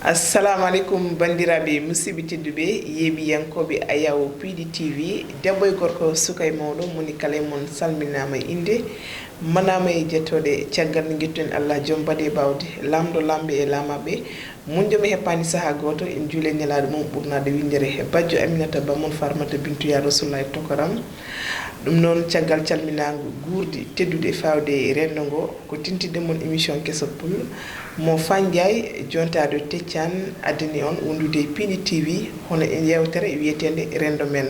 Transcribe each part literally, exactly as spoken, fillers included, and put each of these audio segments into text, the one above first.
Assalamu aleykum, banndiraaɓe musidɓe tedduɓe, yeeɓiyankooɓe Ayawo P D T V, debbo e gorko, suka e mawɗo, moni kala e mon salminaama e innde, manaama e jettooɗe. Caggal nde njettuɗen Allah, joom baɗe e baawɗe, laamɗo laamɓe e laamaaɓe, mon joom e heppaani sahaa gooto, en njuule nelaaɗo mum ɓurnaaɗo winndere, bajjo Aminata Ba mon Farmata Bintu ya Rasulullahi Tokoram. Ɗum noon, caggal calminaango guurɗi tedduɗe faawde e renndo ngo, ko tintinɗo mon émission Keso Pul, mo Fandiaye jontaaɗo Teccan addani on wondude e Pindi T V, hono e yeewtere wiyeteende Renndo Men.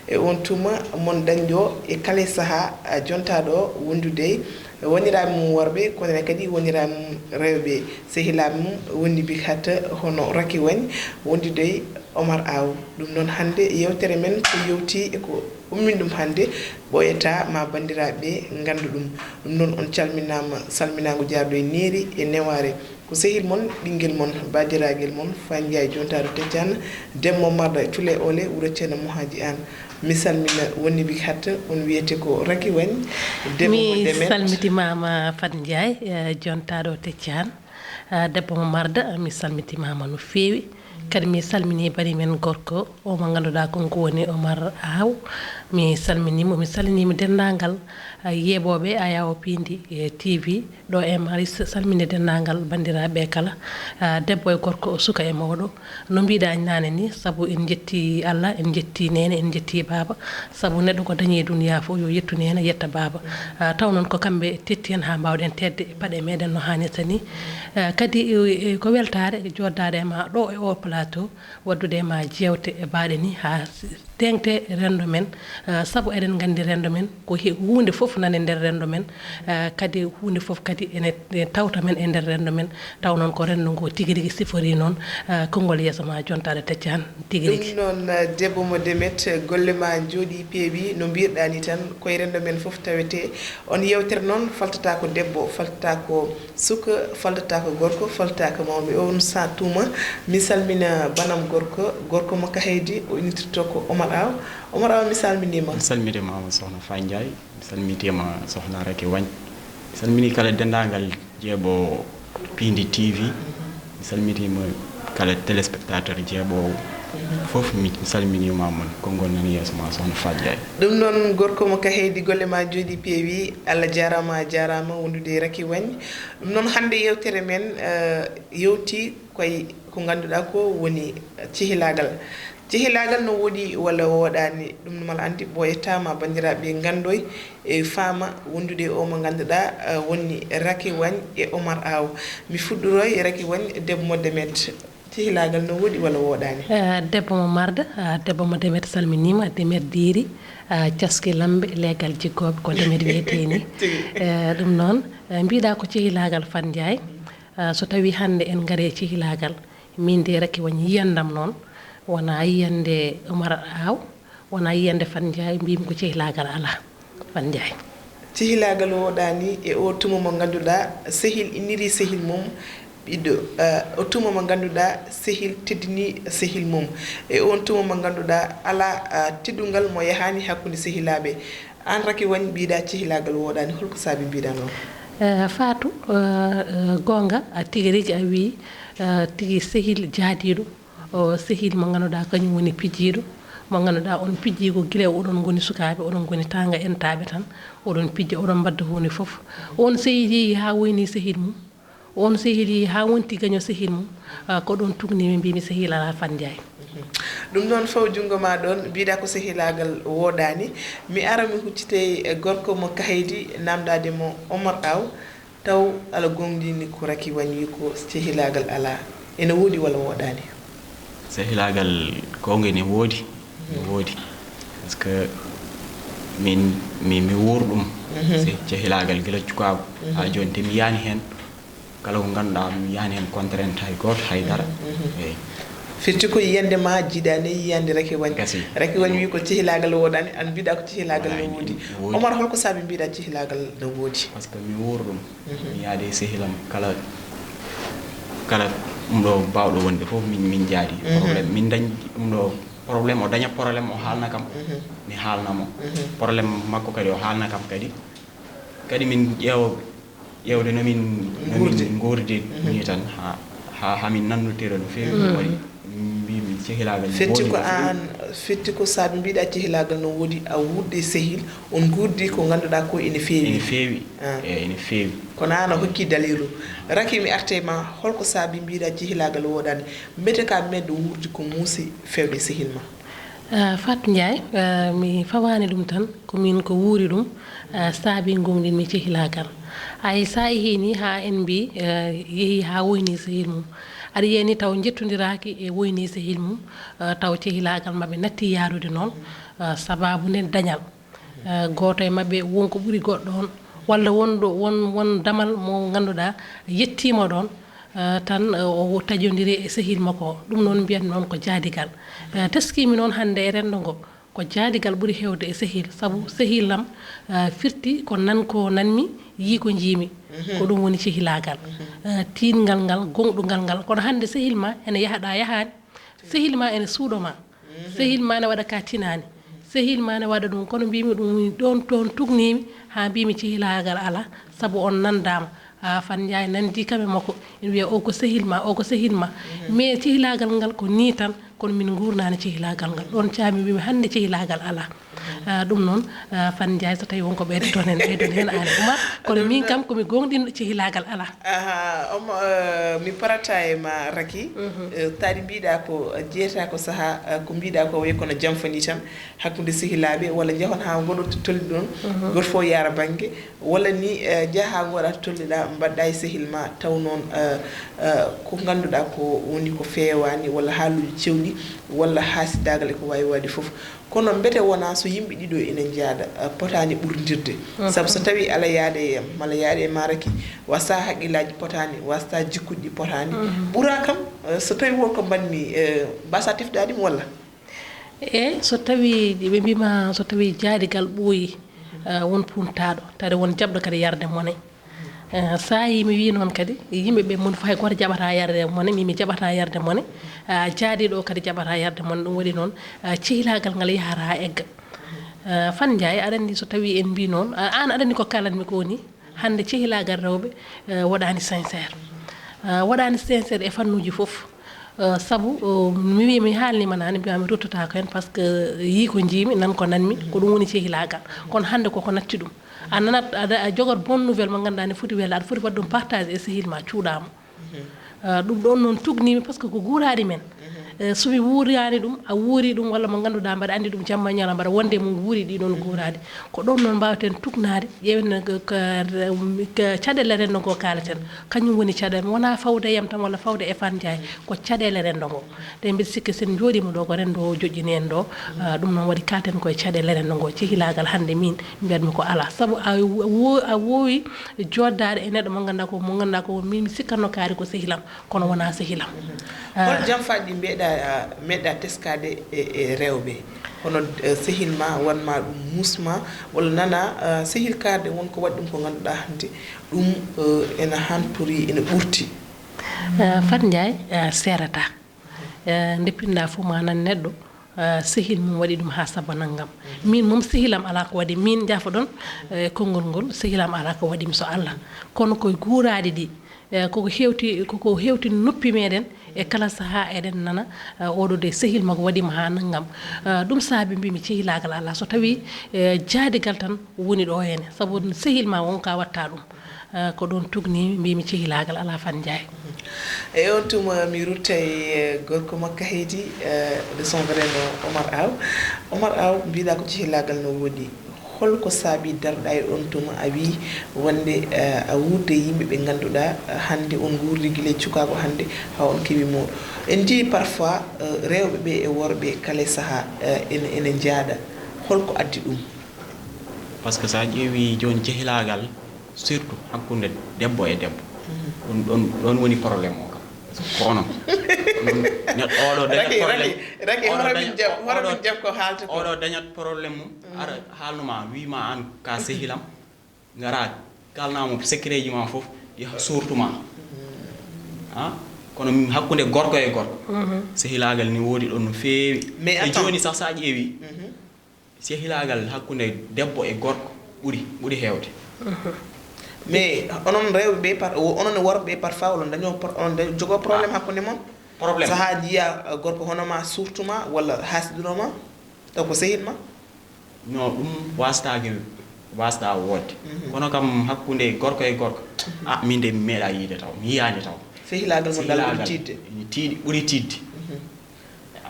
E on tuma mon dañɗo e kala sahaa, a, jontaaɗo wondude e woniraaɓe mum worɓe, kono ne kadi woniraaɓe mum rewɓe, sehilaaɓe mum wondibi hat hono Racky Wagne wondude e Omar Aw. Ɗum noon, hannde yeewtere men ko yowti e ko ummin ɗum hannde, ɓooyata ma banndiraaɓe nganndu ɗum. Ɗum noon, on calminaama, salminaango jaarɗo e neeri e newaare. Ko sehil mon, ɓinngel mon, baadiraagel mon, Fandiaye jontaaɗo Teccan, Demmo Marda Cule Ole, wuro Ceerno Muhaaji Aan. Mi salmina wondibi hat, on wiyete ko Racky Wagne, debbo mo Mi Demet. Salmitimaama Fandiaye, eh, jontaaɗo Teccan, eh, debbo mo Marda, mi salmitimaama no feewi. Kadi mi salmini bani men gorko, o mo ngannduɗaa ko ngu woni Omar Aw. Mi salminiimo, mi salminiima denndaangal, eh, yeeɓooɓe Ayawo Pindi, eh, T V. Ɗo e Maris, salminde denndaangal banndiraaɓe kala, ah, debbo e gorko, suka e mawɗo. No mbiɗa naane ni, sabu en njetti Allah, en njetti neene, en njetti baaba, sabu neɗɗo ko dañi e duniyaa fof yo yettu neene, yetta baaba. Ah, taw noon ko kamɓe tetti en haa mbaawɗen teetde paɗe meɗen no haanirta ni. Ah, kadi, eh, eh, ko weltaare jooɗdaade e ma ɗo e o plateau, waddude e ma jeewte e baaɗe ni haa teeŋte renndo men, eh, sabu eɗen nganndi renndo men ko he-, huunde fof nani nder renndo men, eh, kadi huunde fof kadi ene, ene tawta men e nder renndo men, taw noon ko renndo ngo tigi rigi sifori noon, eh, konngol yeeso ma jontaade Teccan tigi rigi. Ɗum noon, eh, debbo mo Demet, golle ma njooɗi peewi, no mbirɗa ni tan, koye renndo men fof tawete. On yeewtere noon faltata ko debbo, faltata ko suka, faltata ko gorko, faltata ko mawɓe. On sa tuma, mi salmina banam gorko, gorko mo Kahaydi, o innitirto ko Omar Aw. Omar Aw, mi salminiima. Mi salmitiima, Sohna Fandiaye. Mi salmitiima, Sohna Racky Wagne. Mi salmini kala denndaangal jeeɓo Pindi T V. Mi salmitiima kala téléspectateur jeeɓoowo fof, mi salminiima mon. Konngol nani yeeso ma, Sohna Fandiaye. Ɗum noon, gorko mo Kahaydi, golle ma njooɗi peewi. Allah jaaraama, a jaaraama wondude e Racky Wagne. Ɗum noon, hannde yeewtere men, eh, yewti koye ko ngannduɗaa ko woni cehilaagal. Cehilaagal no woodi walla wooɗaani, ɗum no mala anndi, ɓooyata ma banndiraaɓe nganndoy e faama wondude e o mo ngannduɗaa, eh, woni Racky Wagne e Omar Aw. Mi fuɗɗoroy e Racky Wagne, debbo mo Demet. Cehilaagal no woodi walla wooɗaani? Eh, debbo mo Marda, ah, debbo mo Demet salminiima, Demet diiri, ah, caski lamɓe, leegal jiggooɓe, ko Demet wiyetee ni. Tigi. Eh, ɗum noon, eh, mbiɗa ko cehilaagal Fandiaye. Ah, so tawii hannde en ngarii e cehilaagal, miin de Racky Wagne yiyandam noon, wonaa yiyande Omar Aw, wonaa yiyande Fandiaye, mbiymi ko cehilaagal alaa, Fandiaye. Cehilaagal wooɗaani e o tuma mo ngannduɗaa sehil inniri sehil mum ɓiɗɗo, eh, o tuma mo ngannduɗaa sehil teddini sehil mum, e on tuma mo ngannduɗaa alaa, eh, teddungal mo yahaani hakkunde sehilaaɓe. Aan Racky Wagne mbiɗa cehilaagal wooɗaani, holko saabi mbiɗa noon? Eh, Fatou, eh, eh, goonga, a tigi rigi a wii, eh, tigi sehil jaadiiɗo, o sehil mo ngannduɗaa kañum woni pijiiɗo, mo ngannduɗaa on pijji ko gila oɗon ngoni sukaaɓe, oɗon ngoni taanga entaaɓe tan, oɗon pijja, oɗon mbadda huunde fof. On sehil yehi haa woyni sehil mum, on sehil yehi haa wonti gaño sehil mum, ah, ko ɗoon tugnimi mbimi sehil alaa Fandiaye. Ɗum noon fof junngo ma ɗoon, mbiɗa ko sehilaagal wooɗaani. Mi ara mi huccitey e gorko mo Kahaydi, naamndaade mo Omar Aw, taw Allah goongɗini ko Racky Wagne wi ko cehilaagal alaa. Ene woodi walla wooɗaani? Sehilaagal goonga ene woodi, ene woodi. Parce que min, mi, mi wuur ɗum. Mhm. Se-, cehilaagal gila cukaagu. Mhm. Haa jooni, te mi yiyaani heen. Kala ko ngannduɗaa, mi yiyaani heen contrainte hay gooto, hay dara. Mhm, mhm. Eey. Firti ko yiyannde ma jiidaani e yiyannde Racky Wagne. Gasi. Racky Wagne wi ko cehilaagal wooɗaani, aan mbiɗa ko cehilaagal no woodi. Wallaahi, woodi. Omar, holko saabi mbiɗa cehilaagal no woodi? Parce que mi wuur ɗum. Mhm. Mi yaade e sehilam kala, kala ɗum ɗo baawɗo wonde fof min, min jaadi. Mhm. Problème, min dañ ɗum ɗo problème, o daña problème, o haalna kam. Mhm. Mi haalna mo. Mhm. Problème makko kadi, o haalna kam kadi. Kadi min ƴeewa ƴeewde no min no min nguurdi ni tan, ha ha ha min nanndotira no feewi. Waɗi mbimi cehilaagal ne fetti woodi ko no feewi. An fetti ko saabi mbiɗa cehilaagal no woodi a wuurde e sehil on nguurdi ko ngannduɗaa ko ene feewi. Ene feewi. Ah. Eyi, ene feewi. Kono an a hokki dalilu. Raki, mi arte ma, holko saabi mbiɗa cehilaagal woodani? Mbete ka meɗɗo wuurdi ko muusi fewde sehil ma? Ah, Fatou Ndiaye, ah, mi fawaani ɗum tan, ko min ko wuuri ɗum, ah, saabi ngonɗinmi cehilaagal. Ay, so a yehii ni haa en mbi, ah, yehi haa woyni sehil mum. Aɗa yiya ni taw njettondiraaki e woyni sehil mum, ah, taw cehilaagal maɓɓe natti yaarude noon, ah, sababu nde dañal. Eh, gooto e maɓɓe won ko ɓuri goɗɗo on, walla won ɗo, won, won damal mo ngannduɗaa yettiima ɗoon, eh, tan, eh, o tajondiri e sehil makko o. Ɗum noon mbiyatmi noon ko jaadigal. Eh, teskiimi noon hannde e renndo ngo, ko jaadigal ɓuri heewde e sehil, sabu sehil am, eh, firti ko nan ko nanmi, yii ko njiimi. Ko ɗum woni cehilaagal. Eh, tiiɗngal ngal, gooŋɗungal ngal. Kono hannde sehil ma ene yaha ɗa yahaani, sehil ma ene suuɗo ma. Sehil ma ne waɗa ka tinaani. Sehil ma ne waɗa ɗum, kono mbimi ɗum ɗon toon tugnimi haa mbimi cehilaagal alaa, sabu on nandaama. Ah, Fan Njaay nandi kam e makko, ene wiya o ko sehil ma, o ko sehil ma. Mais cehilaagal ngal ko ni tan, kono min ngurnani cehilaagal ngal. Ɗon caami mbimi hannde cehilaagal alaa. Ah, ɗum noon, ah, Fan Njaay so tawi wonko ɓeydoton heen, ɓeydon heen aan Oumar, kono min kam komi gooŋɗinɗo cehilaagal alaa. Aha, omo, eh, mi parata e ma Raki. Eh, taadi mbiɗa ko, eh, jeeta ko saha, eh, ko mbiɗa ko wayi kono jamfani tan hakkunde sehilaaɓe, walla njahon haa ngoɗo to tolni ɗon, goto fof yaara bannge, walla ni, eh, njaha haa ngoɗa to tolniɗa, mbaɗɗa e sehil ma, taw noon, eh, eh, ko ngannduɗa ko woni ko feewani, walla haaluuji cewɗi, walla haasidaagal e ko wawi waɗde fof. Kono mbete wona so yimɓe ɗiɗo ina njaada, eh, potaani ɓurdirde. Sabu so tawi ala yaade e am, mala yaade e ma Raki, wasta haqqillaaji potaani, wasta jikkuɗi ɗi potaani. Ɓura kam, eh, so tawi won ko mbanmi, eh, mbasa tefdaade mi walla? E so tawi ɓe mbima so tawi jaadigal ɓooyi, eh, won puntaaɗo, tawde won jaɓɗo kadi yarde mone. Eh, so a yii mi wii noon kadi, yimɓe ɓe moni fof hay gooto jaɓata yarde mone, min mi jaɓata yarde mone. Ah, jaadiiɗo o kadi jaɓata yarde mone. Ɗum waɗi noon, ah, cehilaagal ngal yahata haa egga. Ah, Fan Njaay, aɗa anndi so tawii en mbii noon, ah, aan aɗa anndi ko kaalatmi ko nii, hannde cehilaagal rewɓe, eh, waɗaani sincère. Ah, waɗaani sincère e fannuuji fof. Eh, sabu, oh, mi wii mi haalniima naane, mbiyaa mi ruttotaako heen, par ce que yii ko njiimi, nan ko nanmi, ko ɗum woni cehilaagal. Kono hannde koko natti ɗum. A nanat, aɗa, a jogat bonne nouvelle mo ngannduɗaa ne foti welde, aɗa foti waɗde ɗum partage e sehil ma, cuuɗaama. Ah, ɗum ɗoon noon tugnimi, par ce que ko guuraaɗi men. Eh, so mi wuuraani ɗum, a wuuri ɗum, walla mo ngannduɗaa mbaɗa anndi ɗum jamma e ñalawma, mbaɗa wonde mum wuuri ɗi ɗoon guuraaɗi. Ko ɗoon noon mbaawaten tugnaade, ƴeewen ko, ko, ko caɗeele renndo ngo kaalaten. Kañum woni caɗeele, wonaa fawde e yam tan walla fawde e Fan Njaay, ko caɗeele renndo ngo. Te mbiɗa sikki so en njooɗiima ɗo, ko renndo o joƴƴini en ɗo, ah, ɗum noon waɗi kaalten koye caɗeele renndo ngo. Cehilaagal hannde min mbiyatmi ko alaa. Sabu a wo-, a woowi jooɗdaade e neɗɗo mo ngannduɗaa ko, mo ngannduɗaa ko min mi sikkatno kaari ko sehilam, kono wonaa sehilam. Ah. Hol jamfaaji ɗi mbeɗa, ah, meɗɗa teskaade e, e rewɓe? Hono, eh, sehil ma wanma ɗum muusma, walla nana, ah, sehil kaarde won ko waɗi ɗum ko ngannduɗaa hannde ɗum, eh, ena hantori, ena ɓurti? Ah, Fan Njaay, ah, seerata. Eh, nde pinɗa fof ma nan neɗɗo, eh, sehil mum waɗi ɗum haa saba nanngam. Min mum sehilam alaa ko waɗi. Min njafoɗon, eh, konngol ngol, sehilam alaa ko waɗi mi so Allah. Kono ko guuraaɗi ɗi, eh, koko hewti, koko hewti noppi meɗen e kala sahaa eɗen nana, eh, oɗo de sehil makko waɗi mo haa nanngam. Eh, ɗum saabi mbimi cehilaagal alaa. So tawi, eh, jaadigal tan woni ɗo hene. Sabu sehil ma won ka watta ɗum. Ah, ko ɗoon tugnimi, mbimi cehilaagal alaa Fan Njaay. E on tuma mi ruttay, eh, gorko makka heedi, eh, de son vrai nom Omar Aw. Omar Aw, mbiɗa ko cehilaagal no woodi. Holko saabi darɗa e on tuma a wii wonde, eh, a wuurde e yimɓe ɓe ngannduɗaa, eh, hannde on nguurdi gila e cukaagu hannde haa on kewi mawɗo. En njii parfois, eh, rewɓe ɓe e worɓe kala e sahaa, eh, ene, ene njaada. Holko addi ɗum? Par ce que so a ƴeewi jooni cehilaagal, surtout hakkunde debbo e debbo. Ɗum ɗon, ɗon woni problème o kam. Ko onon. Neɗɗo oɗo dañat Raki, problème. Raki, Raki, Oɗo hono min dañat, jam-, hono oɗo, min jam ko haalta ko. Oɗo dañat problème mum, ara haalnuma, wiima aan ka sehilam, ngara kaalnamo secret ji ma fof, yaha surtout ma. Ah, kono hakkunde gorko e gorko, sehilaagal ne woodi ɗon no feewi. Mais e attends. Jooni sax so a ƴeewi, sehilaagal hakkunde debbo e gorko ɓuri, ɓuri heewde. Mais onon rewɓe ɓe par onon e worɓe ɓe parfois oɗon daño oɗon jogo problème hakkunde mon? Problème. Saha jiya gorko hono ma surtout ma walla hasduno ma taw ko sehil ma? Non, ɗum wastaki wasta wodde. Kono kam hakkunde gorko e gorko, a min de mi meeɗa yiide taw, mi yiyani taw. Sehilagal mon dal ɓuri tiiɗde? Tiiɗi, ɓuri tiiɗde.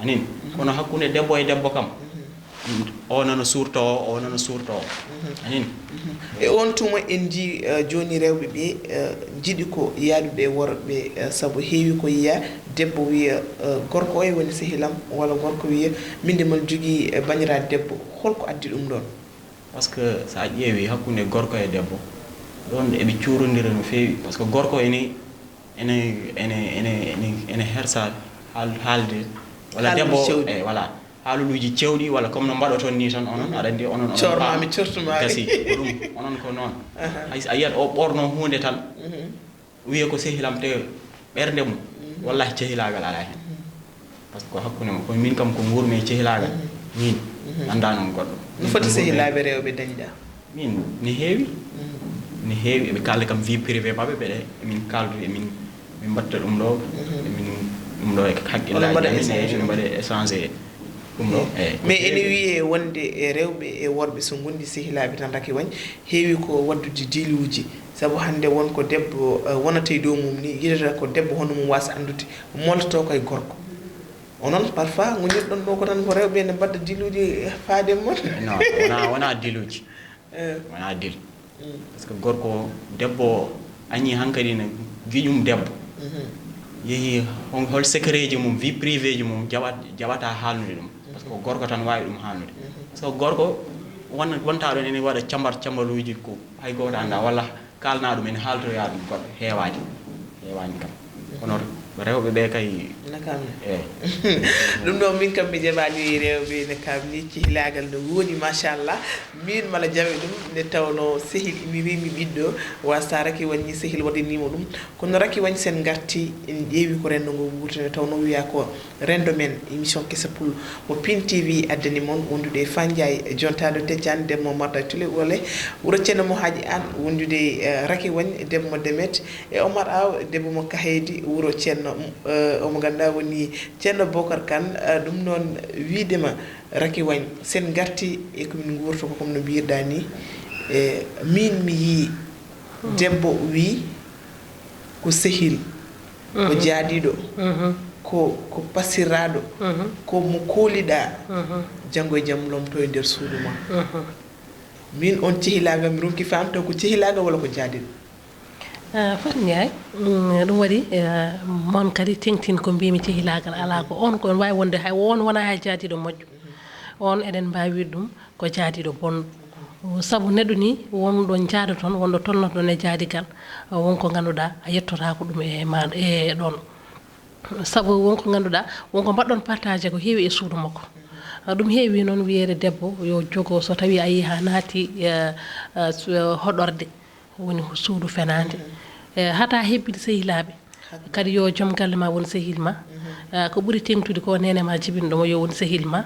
Anin. Kono hakkunde debbo e debbo kam, o nana surto o o nana surto o. Anin. E on tuma en jii joni rewɓe ɓe jiɗi ko yaadude e worɓe sabu heewi ko yiya debbo wiya gorko oye woni sehilam walla gorko wiya min de mboɗo jogii banndiraaɗo debbo. Holko addi ɗum ɗon? Parce que so a ƴeewi hakkunde gorko e debbo, ɗon eɓe cuurondira no feewi. Parce que gorko ene ene ene ene ene ene hersa haal haalde walla debbo e voilà haaluluuji cewɗi walla comme no mbaɗoton ni tan onon aɗa anndi onon onon cormami cortumami gasi ko ɗum onon ko noon. Hay a yiyat o ɓorno huunde tan wiye ko sehilam te ɓernde mum wallahi cehilaagal alaa heen. Parce que ko hakkunde mum kono min kam ko nguurmi e cehilaagal min mi anndaa noon goɗɗo. No foti sehilaaɓe rewɓe dañɗa? Min ne heewi ne heewi eɓe kaalda kam vie privé maɓɓe mbeɗe emin kaaldu emin min mbatta ɗum ɗo emin ɗum ɗo e haqqillaaji amin emin mbaɗe échange ɗum ɗo eyi. Mais ene wiyee wonde e rewɓe e worɓe so ngondi sehilaaɓe tan raki wañ heewi ko waddude diiluuji sabu hannde won ko debbo wonata e dow mum ni yiɗata ko debbo hono mum waasa anndude moltoto ko e gorko. Onon parfois ngonirɗon ɗo ko tan ko rewɓe ne mbadda diiluuji faade mon? Non, wona wona diiluuji. Wona dil. Parce que gorko debbo añi hankadi no giƴum debbo yeehi hol secret ji mum vie privé ji mum jaɓata haalnude ɗum. Parce que ko gorko tan waawi ɗum haalnude. Parce que gorko wonta ɗon ene waɗa cambar cambaluuji ko hay gooto annda walla kaalna ɗum ene haaltoya ɗum goɗɗo heewaani. Heewaani kam kono rewɓe ɓe kay. Nakam eyi. Ɗum ɗo min kam mi jaɓaani rewɓe ne kam ni cehilaagal no woodi machallah. Min mala jawe ɗum nde tawno sehil imi rimi ɓiɗɗo wasa raki wañi sehil waɗanimo ɗum. Kono raki wañi sen garti en ƴeewi ko renndo ngo wuurta nde tawno wiya ko renndo men émission kese pul mo pin tv addani mon wondude e fanjay jontaɗo tejjani demmo marda tule wole wuro ceerno mo haaji an wondude e raki wañ debbo mo demet e omar aw debbo mo kahedi wuro ceerno omo ganduɗa woni ceerno bokar kan. Ɗum noon wiidema raki wañ sen garti e komin guurto ko comme no mbirɗa ni e min mi yii debbo wi ko sehil ko jaadiɗo ko ko pasirraɗo ko mo kooliɗa janngo e jam lomto e nder suudu ma. Min on cehilagal mi ronki famde taw ko cehilagal walla ko jaadiɗo? Fat Ndiaye, ɗum waɗi mon kadi teŋtin ko mbimi cehilagal ala ko on ko wawi wonde hay on wona hay jaadiɗo moƴƴo. On eɗen mbawi wiide ɗum ko jaadiɗo bonɗo. Sabu neɗɗo ni wonɗo jaado toon wonɗo tolnotoɗon e jaadigal wonko ganduɗa a yettotako ɗum e ma e ɗon. Sabu wonko ganduɗa wonko mbaɗɗon partagé ko heewi e suudu makko. Ɗum heewi noon wiyeede debbo yo jogo so tawi a yii ha naati hoɗorde woni suudu fenaande. Hata hebbini sehilaaɓe kadi yo joom galle ma won sehil ma. Ko ɓuri teŋtude ko nene ma jibinɗo mo yo won sehil ma.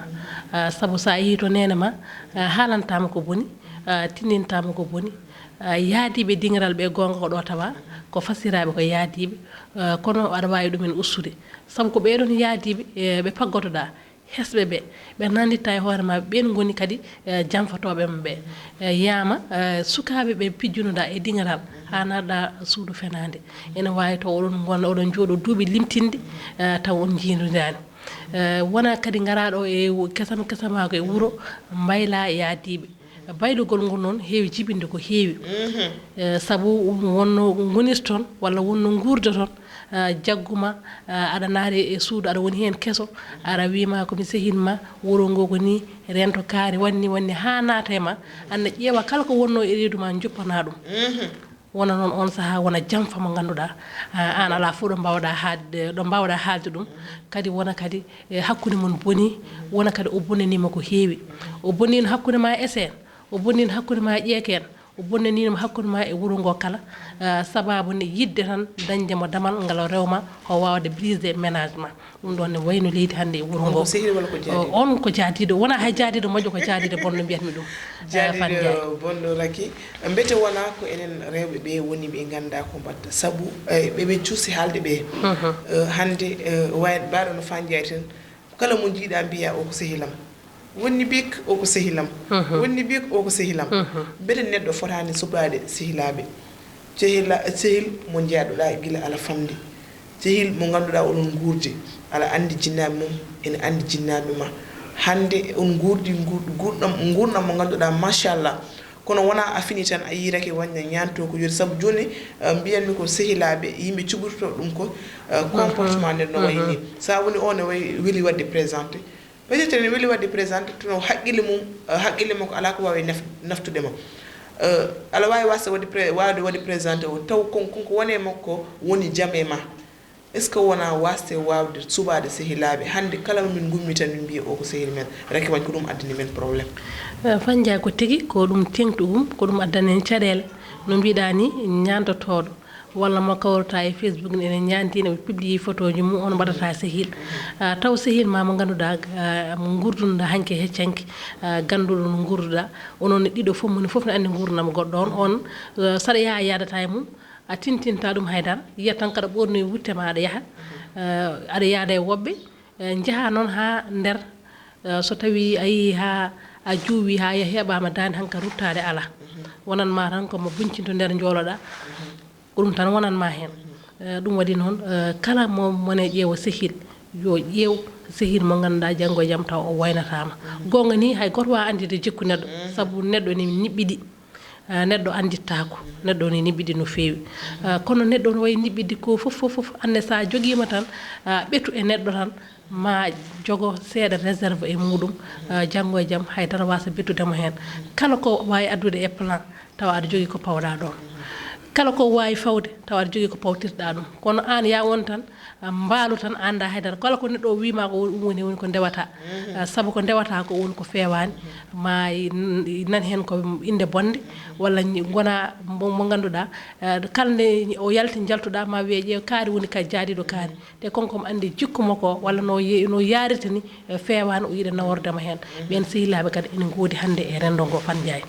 Sabu sa yehi to nene ma haalantama ko boni, tinnintama ko boni. Yaadiiɓe diŋral ɓe goonga ko ɗo tawa ko fasiraaɓe ko yaadiiɓe. Kono aɗa waawi ɗumen ustude sabu ko ɓeɗon yaadiiɓe ɓe paggotoɗa. Hesɓe ɓe ɓe nanditta e hoore ma ɓen ngoni kadi janfotooɓe ma ɓe. Yaama sukaaɓe ɓe pijjunoɗa e diŋral haa narɗa suudu fenaande. Ene waawi taw oɗon ngonna oɗon njooɗo duuɓi limtinɗi taw on njiidudani. Wona kadi ngaraɗo e kesam kesamaako e wuro mbayla yaadiiɓe. Baylugol ngol noon heewi jibinde ko heewi. Sabu wonno ngonirton walla wonno nguurdoton jagguma aɗa naati e suudu aɗa woni heen keso aɗa wiima komi sehil ma wuro ngo ko ni rento kaari wanni wanni haa naata e ma anna ƴeewa kala ko wonno e reedu ma joppana ɗum. Wona noon on saha wona jamfa mo ngannduɗa an ala fof ɗo mbawɗa haalde ɗo mbawɗa haalde ɗum. Kadi wona kadi hakkunde mon boni wona kadi o bonanima ko heewi. O bonino hakkunde ma e seen o bonino hakkunde ma e ƴeekeen. O bonnaniino mo hakkunde ma e wuro ngo kala, ah, sababu ne yiɗde tan dañde mo damal ngal o rewma o waawde brisé ménage ma. Ɗum ɗoon ne wayno leydi hannde e wuro ngo. On ko sehil walla ko jaadiiɗo? O, on ko jaadiiɗo. Wonaa hay jaadiiɗo moƴƴo, ko jaadiiɗo bonɗo mbiyatmi ɗum. Eh, Fan Ndiaye. Jaadiiɗo bonɗo Raky. Mbete wonaa ko enen rewɓe ɓe woni ɓe nganndaa ko mbaɗta? Sabu, eh, ɓe ɓe cuusi haalde ɓe. Mhm. Eh, hannde, eh, waay-, mbaɗo no Fan Ndiaye tan, kala mo njiiɗa mbiya o ko sehilam. Wonni bik o ko sehilam. Mhm. Wonni bik o ko sehilam. Mhm. Mbete neɗɗo fotaani suɓaade sehilaaɓe? Sehila-, sehil mo njaaduɗaa gila ala famɗi. Sehil mo ngannduɗaa oɗon nguurdi. Aɗa anndi jinnaaɓe mum, ene anndi jinnaaɓe ma. Hannde on nguurdi ngu-, nguurɗam, nguurɗam mo ngannduɗaa, machallah. Kono wonaa a fini tan, a yii Raky Wañña ñaanto ko yori. Sabu jooni, eh, mbiyanmi ko sehilaaɓe, yimɓe cuɓirto ɗum ko, eh, comportement nden no wayi ni. Mhm. Sa woni o ne wayi weli waɗde présenté. Peut-être ene weli waɗde présenté, kono haqqille mum, eh, haqqille makko alaa ko waawi naf-, naftude mo. Eh, aɗa waawi wasde waɗde pré-, waawde waɗde présenté o, taw kon, kon ko woni e makko woni jam e ma. Est-ce que wonaa wasde waawde suɓaade sehilaaɓe? Hannde kala mo min ngummi tan min mbiya o ko sehil men. Raky Wañña ko ɗum addani men problème. Eh, Fan Ndiaye ko tigi, ko ɗum teeŋtu ɗum, ko ɗum addani en caɗeele. No mbiɗa ni, ñaantotooɗo walla mo kawrata e Facebook ne ene ñaanti, ene publie photoji mum, on mbaɗata sehil. Ah, taw sehil ma mo ngannduɗaa, ah, mo ngurdunoɗaa hanki e hecci hanki, ah, gannduɗo no ngurduɗaa. Onon ne ɗiɗo fof, moni fof ne anndi ngurdam goɗɗo on. On, eh, saɗa yaha yaadata e mum, a tintinta ɗum haydara, yiyat tan kaɗa ɓornoyi wutte ma aɗa yaha, eh, aɗa yaada e woɓɓe, eh, njaha noon haa nder, eh, so tawi a yii haa a juuwi haa yahi heɓaama daande hanka ruttaade alaa. Wonan ma tan ko mo buncinto nder njooloɗaa, ko ɗum tan wonan ma heen. Eh, ɗum waɗi noon, eh, kala mo mone ƴeewa sehil, yo ƴeew sehil mo ngannduɗaa janngo e jam taw o waynataama. Goonga ni hay gooto waawa anndude jikku neɗɗo, sabu neɗɗo ne niɓɓiɗi. Ah, neɗɗo anndittaako, neɗɗo ne niɓɓiɗi no feewi. Ah, kono neɗɗo no wayi niɓɓiɗi ko fof, fof, fof, annde so a jogiima tan, ah, ɓetu e neɗɗo tan, ma jogo seeɗa réserve e muɗum, ah, janngo e jam, hay dara waasa bettude mo heen. Kala ko waawi addude e plan, tawa aɗa jogii ko pawɗa ɗoon. Kala ko waawi fawde, tawa aɗa jogii ko pawtirɗa ɗum. Kono aan, yaa won tan, ah, mbaalu tan, annda haydara. Kala ko neɗɗo o wiima ko, ɗum woni, woni ko ndewata. Mhm. Ah, sabu ko ndewata ko woni ko feewaani. Mhm. Ma i-, i-, nan heen ko innde bonnde, walla ñi-, ngona mo, mo ngannduɗaa, ah, kala nde o yalti njaltuɗaa, ma wiye, "Ƴeew, kaari woni ka jaadiiɗo kaari." Te kon ko mo anndi jikku makko, walla no ye-, no yaarirta ni, eh, feewaani, o yiɗa naworde mo heen. Mhm. Ɓeen sehilaaɓe kadi ene ngoodi hannde e renndo ngo, Fan Ndiaye.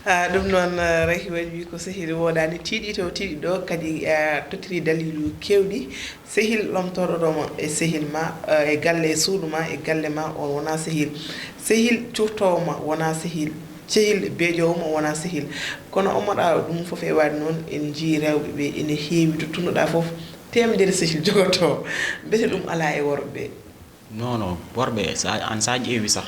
Ah, ɗum noon, eh, Raky Wañña wi ko sehil woodaani, tiiɗi to tiiɗi ɗo, kadi, eh, tottiri daliilu keewɗi. Sehil lomtoroɗo ma e sehil ma, eh, e galle, e suudu ma, e galle ma, on wonaa sehil. Sehil cuurtoowo ma wonaa sehil. Sehil beejoowo ma wonaa sehil. Kono Omar Aw, ɗum fof e waɗde noon, en njii rewɓe ɓe ene heewi to tunnoɗaa fof, teemedere sehil jogotoo. Mbete ɗum alaa e worɓe ɓe? Non, non, worɓe, sa, aan sa ƴeewi sah,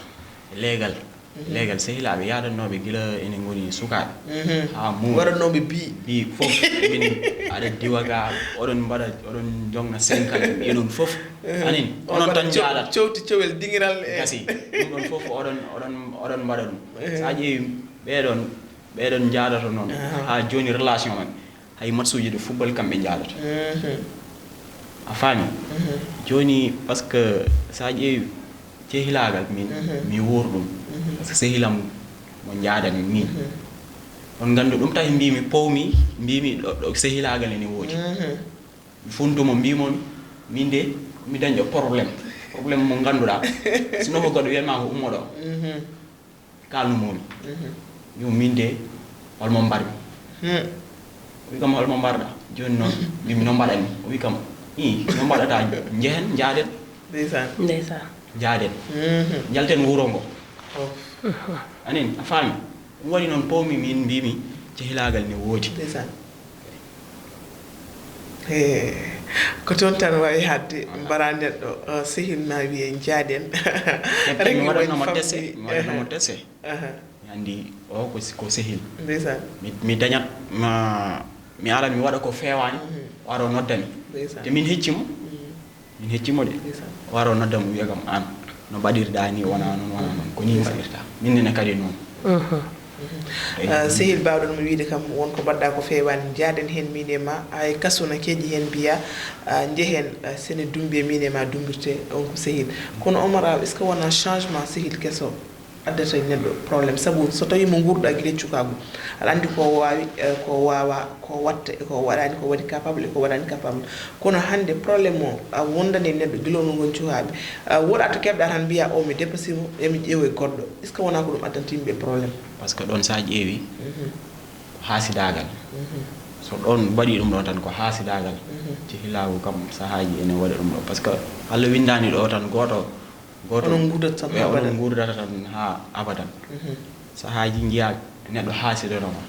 leegal, mhm, leegal sehilaaɓe yaadannooɓe gila ene ngoni sukaaɓe, mhm, haa mum. Waɗannooɓe bi. Bi fof, min aɗa diwa ga, oɗon mbaɗa, oɗon njogna cinq ans, ɓe ɗon fof. Mhm. Anin, on onon mbaɗa tan cow-, njaaɗat. Cowti cowel, dingiral e gasi. Ɗum ɗon fof, oɗon, oɗon, oɗon mbaɗa ɗum. Mhm. Sa ƴeewi ɓeɗon, ɓeɗon njaaɗata noon, aha, haa jooni relation maɓɓe. Hay match uji de football kamɓe njaalata. Mhm. A faami? Mhm. Jooni, parce que so a ƴeewi sehilaagal min, mhm, mi wuur ɗum. Mhm. Parce que sehilam mo njaadani min. Mhm. On nganndu ɗum tawi mbiimi, powmi, mbiimi ɗo, ɗo sehilaagal ene woodi. Mhm. Mi funtu mo, mbiimo, min de, mi dañɗo problème. Problème mo ngannduɗaa. Sino ko goɗɗo wiyan ma ko ummo ɗo. Mhm. Kaalnumomi. Mhm. Yo min de, holmo mbarmi? Hmm. O wi kam, holmo mbarɗa? Jooni noon, mbimi, no mbaɗanmi? O wi kam, i, no mbaɗata? Njehen, njaaden. Ndeysaan. Ndeysaan. Njaaden. Mhm. Njalten wuro ngo. Oh. Anin, a faami? Ɗum waɗi noon, powmi min, mbimi, cehilaagal ne woodi. Ndeysaan. Eh, ko toon tan wawi haɗde. Voilà. Mbara neɗɗo, eh, sehil ma wiye njaaden. Rek mi waɗatnoma tese, mi waɗatnoma tese. Aha. Mi anndi o ko, ko sehil. Ndeysaan. Mi, mi dañat ma, mi ara mi waɗa ko feewaani, mhm, o ara o nodda mi. Ndeysaan. Te min hecci mo. Mhm. Min hecci mo de. Ndeysaan. O ara o nodda mo, wiya kam, aan no mbaɗirɗa ni, wona noon, wona noon. Ko ni, ndeysaan, mbaɗirta. Min nene kadi noon. Mhm. Eyi. Ah, sehil, baawɗon mo wiide kam won ko mbaɗɗa ko feewaani, njaaden heen min e ma. Ay, kaso na keeƴi heen mbiya, ah, njehen, ah, sene dumbi e min e ma dumbirte, on ko sehil. Kono Omar Aw, est-ce que wona changement sehil keso? addata e neɗɗo problème, sabu so tawii mo nguurɗaa gila e cukaagu, aɗa anndi ko waawi, eh, ko waawaa, ko watta e ko waɗaani, ko waɗi capable e ko waɗaani capable. Kono hannde problème o a wondani e neɗɗo gila no ngon cukaaɓe, a woɗa to keɓɗaa tan mbiyaa o mi dépassi mo, emi ƴeewa e goɗɗo. Est ce que wonaa ko ɗum addanta yimɓe problème? Parce que ɗoon so a ƴeewi, haasidaagal. So ɗoon mbaɗi ɗum ɗo tan ko haasidaagal. Cehilaagu kam sahaaji ene waɗa ɗum ɗo. Parce que Allah winndaani ɗo tan gooto, gooto. Onon nguurdata tan ɓe, onon abadan. Nguurdata tan haa abadan. Sahaaji njiyaa neɗɗo haasidano ma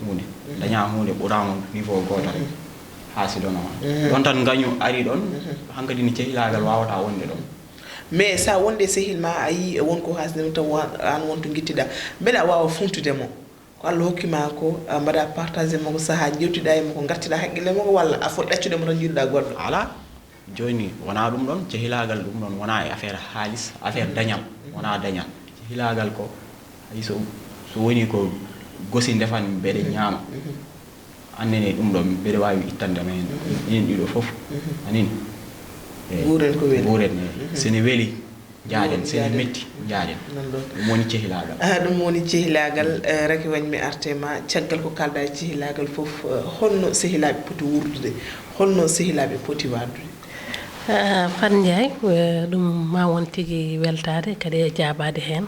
huunde. Dañaa huunde ɓuraano niveau gooto tan. Haasidano ma. Ɗoon tan ngañu ari ɗoon, hankadi ne cehilaagal waawata wonde ɗoon. Mais so a wonde sehil ma, a yii e won ko haasidano taw wa-, aan won to ngittiɗaa. Mbeɗa waawa funtude mo. Ko Allah hokki ma ko, a mbaɗa partage mo ko sahaa, njewtiɗa e mo ko, ngartiɗa haqqille mo ko, walla a foti ɗaccude mo tan njiɗuɗa goɗɗo? Alaa. Jooni, wonaa ɗum ɗoon, cehilaagal ɗum ɗoon wonaa e affaire haalis, affaire dañal, wonaa dañal. Cehilaagal ko, hay so, so woni ko gosi ndefan mbeɗe ñaama. Annene ɗum ɗo, mbeɗe waawi ittande ma heen. Minen ɗiɗo fof, anin. Eh, nguuren ko weli. Nguuren, eh. So ne weli, njaaden. So ne metti, njaaden. Nan ɗon. Ɗum woni cehilaagal. Ah, ɗum woni cehilaagal. Eh, Raky Wagne, mi arte ma, caggal ko kalɗa e cehilaagal fof, eh, holno sehilaaɓe poti wuurdude? Holno sehilaaɓe poti waɗdude? Ah, Fat Ndiaye, eh, ɗum ma won tigi weltaade, kadi e jaabaade heen.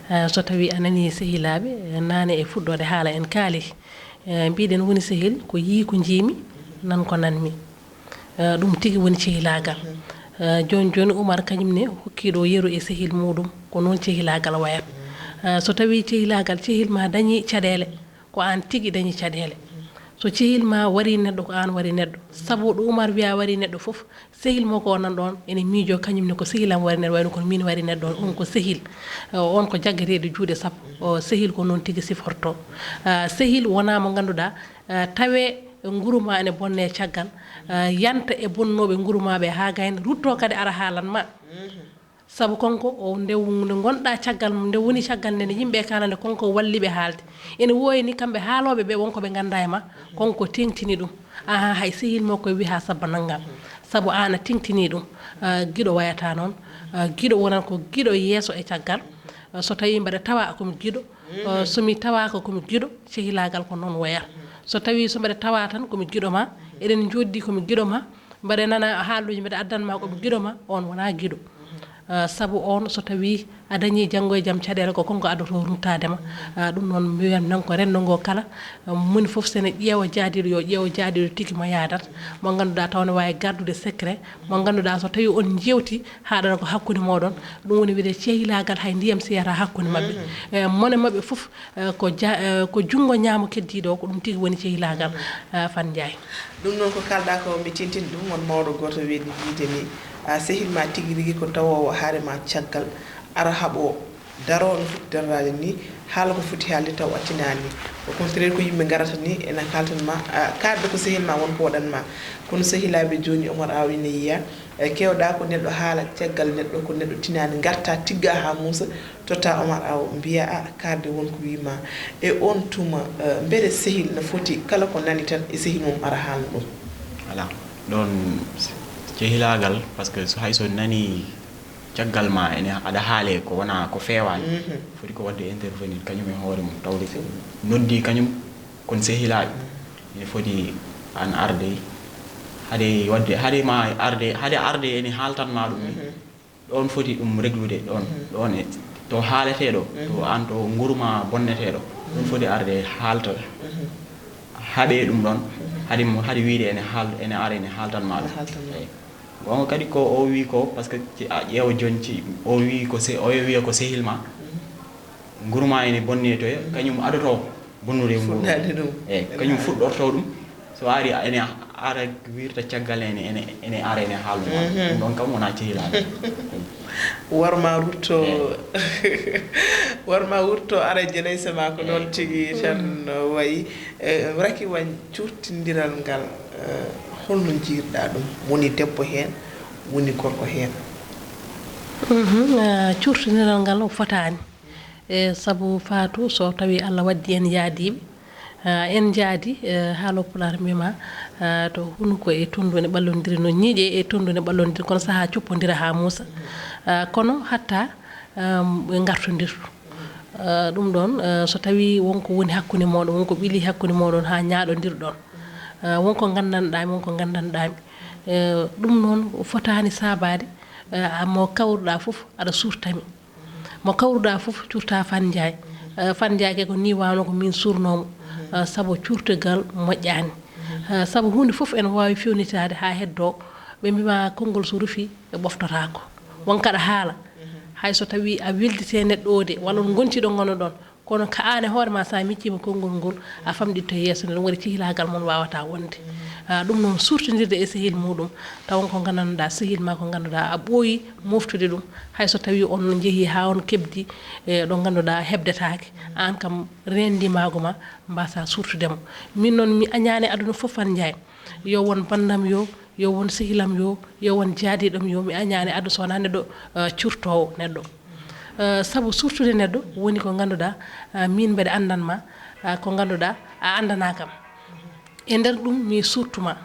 Ah, so tawii a nanii sehilaaɓe, eh, naane e fuɗɗoode haala en kaali. Eh, mbiɗen woni sehil, ko yii ko njiimi, nan ko nanmi. Eh, ɗum tigi woni cehilaagal. Eh, jooni jooni Umar kañum ne hokkiiɗo yeru e sehil muɗum, ko noon cehilaagal wayata. Eh, so tawii cehilaagal, cehil ma dañii caɗeele, ko aan tigi dañi caɗeele. So cehil ma warii neɗɗo, ko aan warii neɗɗo. Sabu ɗo Umar wiyaa warii neɗɗo fof, sehil makko o nan ɗoon ene miijoo kañum ne ko sehil am warii neɗɗo, wayno kono miin warii neɗɗo, on ko sehil. Eh, on ko jaggateeɗo juuɗe sappo. O sehil ko noon tigi sifortoo. Ah, sehil wonaa mo ngannduɗaa, ah, tawee nguru ma ene bonnee caggal, ah, yanta e bonnooɓe nguru ma ɓe haa gayna, ruttoo kadi ara haalan ma. Sabu kanko o nde, nde ngonɗaa caggal mum, nde woni caggal nde, nde yimɓe kaalande, kanko walli ɓe haalde. Ene woowi ni kamɓe haalooɓe ɓe won ko ɓe nganndaa e ma, kanko teeŋtini ɗum. Ahan, hay sehil makko e wiya haa sabba nanngam. Sabu aan a teeŋtini ɗum. Ah, giɗo wayata noon. Ah, giɗo wonan ko giɗo yeeso e caggal. Ah, so tawii mbaɗa tawa ko mi giɗo, ah, so mi tawaaka ko mi giɗo, cehilaagal ko noon wayata. So tawii so mbaɗa tawa tan ko mi giɗo ma, eɗen njooɗdi ko mi giɗo ma, mbaɗa nana haaluuji mbaɗa addan ma ko mi giɗo ma, on wonaa giɗo. Ah, sabu on so tawii a dañii janngo e jam caɗeele ko kanko addoto ruttaade ma. Ah, ɗum noon mbiyan nan ko renndo ngo kala, ah, moni fof sene ƴeewa jaadiiɗo, yo ƴeew jaadiiɗo tigi mo yaadat, mo ngannduɗaa taw ne waawi gardude secret, mo ngannduɗaa so tawii on njeewti haaɗata ko hakkunde mooɗon, ɗum woni wiyde cehilaagal hay ndiyam seyata hakkunde maɓɓe. Eh, mone maɓɓe fof, eh, ko ja-, eh, ko junngo ñaamo keddiiɗo o, ko ɗum tigi woni cehilaagal, eh, Fat Ndiaye. Ɗum noon ko kalɗa ko mi tintini ɗum, won mawɗo gooto weeɗi wiide ni, a sehil ma tigi rigi ko tawoowo haare ma caggal, ara haɓo daro no foti dardaade ni, haala ko foti haalde taw a tinaani. Au contraire ko yimɓe ngarata ni ena kaltan ma, a, kaadde ko sehil ma won ko waɗan ma. Kono sehilaaɓe jooni Omar Aw ina yiya, e kewɗa ko neɗɗo haala caggal neɗɗo ko neɗɗo tinaani ngarta tigga haa muusa, totta Omar Aw mbiya a kaadde won ko wii ma. E on tuma, eh, mbele sehil no foti kala ko nani tan e sehil mum ara haalna ɗum? Voilà. Ɗoon cehilaagal, parce que so hay so nani caggal ma ene aɗa haale ko wona ko feewaani, foti ko waɗde intervenir kañum e hoore mum, tawde noddi kañum kon sehilaaɓe. Ene foti aan arde, haade waɗde, haade ma arde, haade arde ene haaltan ma ɗum ni. Ɗoon foti ɗum reglude, ɗoon, ɗoon e to haaleteeɗo, to aan to nguru ma bonneteeɗo, ɗum foti arde haalta, haɓee ɗum ɗoon, haade mo, haade wiyde ene haal-, ene ara ene haaltan ma ɗum. Ene haaltan ma. Eey. Goonga kadi ko o wii ko, parce que ci-, a ƴeewa jooni ci-, o wii ko se-, o wiya ko sehil ma. Nguru ma ene bonne toya, kañum adoto bonnude nguru. Fuɗɗaade ɗum. Eey, kañum fuɗɗorto ɗum. So ari ene ara wirta caggal ene, ene, ene ara ene haalna ma. Ɗum ɗoon kam wona cehilaagal. War ma rutto, war ma wurto ara e jenayse ma ko noon tigi tan wayi. Eh, Raky Wagne, cuurtindiral ngal, eh, holno njiirɗa ɗum? Woni debbo heen, woni gorko heen. Mhm, ah, cuurtindiral ngal o fotaani. E sabu Fatou, so tawii Allah waddi en yaadiiɓe, ah, en njaadi, eh, haalo Pulaar mbiyma, ah, to hunuko e tonndu ne ɓallondiri, no ñiiƴe e tonndu ne ɓallondiri, kono sahaa coppondira haa muusa. Ah, kono hatta, ah, ɓe ngartondir. Eh, ɗum ɗoon, eh, so tawii won ko woni hakkunde mooɗon, won ko ɓilii hakkunde mooɗon haa ñaaɗondirɗon, eh, won ko nganndanɗaami, won ko nganndanɗaami. Eh, ɗum noon fotaani saabaade, eh, mo kawruɗaa fof aɗa suurtami. Mo kawruɗaa fof cuurta Fane Ndiaye. Eh, Fane Ndiaye kay ko nii waawno ko miin suurnoomo, eh, sabu cuurtegal moƴƴaani. Eh, sabu huunde fof ene waawi feewnitaade haa heddoo, ɓe mbiima konngol so rufii, ɓe ɓoftotaako. Won kaɗa haala, hay so tawii a welditee neɗɗo o de, walla on ngontiiɗo ngonoɗon, kono ka aan e hoore ma, so a micciima konngol ngol, a famɗitto yeeso nde, ɗum waɗi cehilaagal mon waawataa wonde. Ah, ɗum noon, suurtondirde e sehil muuɗum, tawa ko nganndanɗaa sehil ma, ko ngannduɗaa a ɓooyi moftude ɗum, hay so tawii on njehii haa on keɓdi, e ɗo ngannduɗaa heɓdetaake, aan kam reendi maago ma, mbaasaa suurtude mo. Min noon, mi añaani aduna fof Fane Ndiaye, yo won banndam yo, yo won sehilam yo, yo won jaadiiɗam yo, mi añaani aduna so wonaa neɗɗo, eh, cuurtoowo neɗɗo. Eh, sabu suurtude neɗɗo woni ko ngannduɗaa, eh, miin mbeɗa anndan ma, eh, ko ngannduɗaa a anndanaa kam. E nder ɗum mi suurtu ma.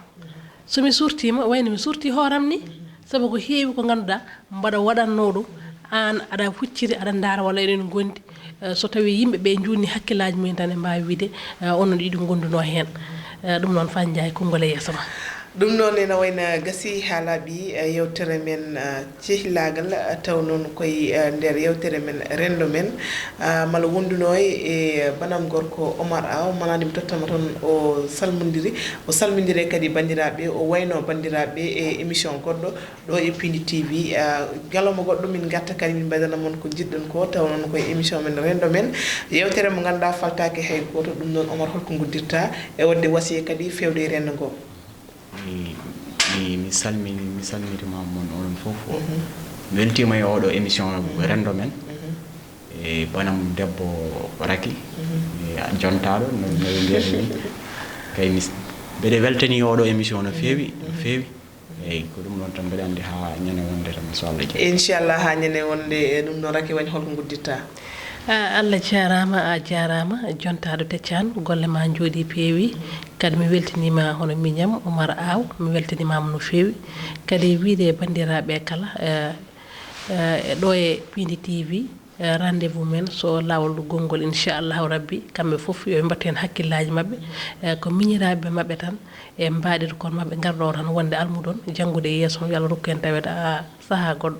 So mi suurtiima, wayno mi suurtii hooram ni, sabu ko heewi ko ngannduɗaa mbaɗa waɗannoo ɗum, aan aɗa hucciti, aɗa ndaara walla eɗen ngondi. Eh, so tawii yimɓe ɓe njuutni hakkillaaji mumen tan, ɓe mbaawi wiyde, eh, onon ɗiɗo ngondunoo heen. Eh, ɗum noon, Fane Ndiaye, konngol e yeeso ma. Ɗum noon ene wayno gasii haa laaɓi, eh, yewtere men, eh, cehilaagal, eh, taw noon koye, eh, nder yewtere men renndo men, ah, mala wondunoo e, eh, banam gorko Omar Aw, mala nde mi tottama toon o salmondiri, o salmondire kadi banndiraaɓe, o wayno banndiraaɓe e émission goɗɗo. Ɗo e Pindi T V, ah, ñalawma goɗɗo min ngarta kadi min mbaɗana mon ko njiɗɗon ko, taw noon koye émission men renndo men, yewtere mo ngannduɗaa faltaake hay gooto. Ɗum noon, Omar, holko nguddirta e waɗde wasiya kadi feewde e renndo ngo? Mi, mi, mi salmini, mi salmitima mon onon fof. Mhm. Mi weltiima e oɗo émission renndo men. Mhm. E banam debbo Raki, mhm, e jontaaɗo, no, no ɓe mbiyata ni. Kay mi s-, mbeɗe weltani oɗo émission no feewi, no feewi. Eyi, ko ɗum ɗoon tan mbeɗa anndi haa ñande wonde tan, so Allah jaɓi. Inchallah, haa ñande wonde, e ɗum ɗoon Raki Wañ, holko nguddirta? Ah, Allah jaaraama, a jaaraama, jontaaɗo Teccaan, golle ma njooɗii peewi. Kadi mi weltaniima hono miñam Omar Aw, mi weltaniima mo no feewi. Kadi wiyde e banndiraaɓe kala, eh, eh, ɗo e Pindi T V, eh, rendez-vous men, so laawol gonngol, inchallahu rabbi, kamɓe fof yo ɓe mbattu heen hakkillaaji maɓɓe. Eh, ko miñiraaɓe maɓɓe tan, e mbaɗirkon maɓɓe, ngarɗo o tan wonde almudon, janngude e yeeso, yo Allah rokku en taweede, ah, sahaa goɗɗo.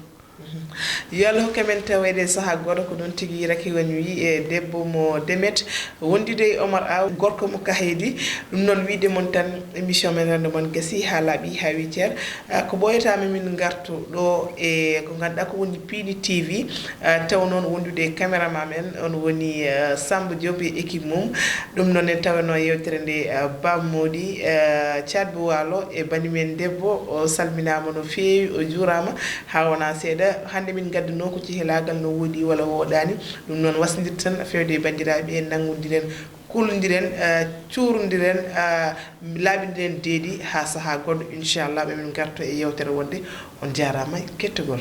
Yo Allah hokku men taweede sahaa goɗɗo, ko ɗum tigi Raki Wañ wi e debbo mo Demet, wondude e Omar Aw, gorko mo Kahedi. Ɗum noon, wiyde mon tan, émission men renndo mon gasi haa laaɓi, haa wi ceer. Ah, ko ɓooyataa min ngartu ɗo e ko ngannduɗaa ko woni Pindi T V, ah, taw noon wondude e caméraman men, on woni, ah, Samba Diop e équipe mum. Ɗum noon en tawanoo yewtere nde, ah, Baba Mody, ah, Thiat Bou Walo e bani men debbo, o salminaama no feewi, o juuraama haa wonaa seeɗa. Hannde min ngadduno ko cehilaagal no woodi walla wooɗaani. Ɗum noon wasndirten feewde e banndiraaɓe, en nanngondiren, kuulondiren, ah, cuurondiren, ah, laaɓindiren deedi haa sahaa goɗɗo, inchallah, ɓe min ngarto e yewtere wonde. On jaaraama e kettogol.